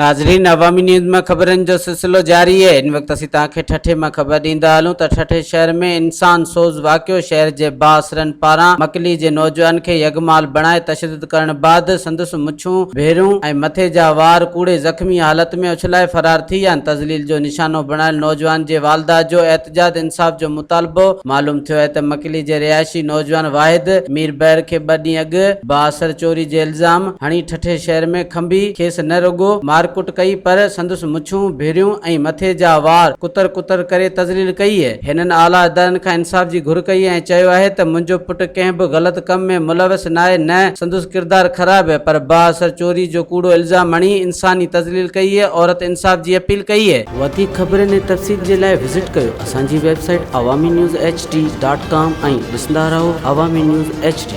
ناظرين عوامي نيوز مان خبرن جو سلسلو جاري آهي هن وقت اسين توهان کي ٺٽي مان خبر ڏيندا هلون ته ٺٽي شهر ۾ انسان سوز واقعو شهر جي بااثرن پاران مڪلي جي نوجوان کي يغمال بڻائي تشدد ڪرڻ بعد سندس مڇون ڀيرون ۽ مٿي جا وار ڪوڙي زخمي حالت ۾ اڇلائي فرار ٿي ويا آهن تذليل جو نشانو بڻايل نوجوان جي والده جو احتجاج انصاف جو مطالبو معلوم ٿيو آهي ته مڪلي جي رهائشي نوجوان واحد مير بحر کي ٻه ڏينهن اڳ بااثر چوري جي الزام هڻي ٺٽي شهر ۾ کنڀي کيس نه رڳو مارڪٽ ڪئي پر سندس مڇون، ڀريون ۽ مٿي جا وار ڪتر ڪتر ڪري تذليل ڪئي. هنن اعليٰ ادارن کان انصاف جي گهر ڪئي ۽ چيو آهي ته منهنجو پٽ ڪنهن به غلط ڪم ۾ ملوث ناهي نه سندس ڪردار خراب پر بااثر چوري جو ڪوڙو الزام هڻي انساني تذليل ڪئي عورت انصاف جي اپيل ڪئي. وڌيڪ خبرن ۽ تفصيل جي لاء وزٽ ڪيو اسان جي website Awami news H D dot com ۽ ڏسندا رهو عوامي نيوز ايڇ ڊي.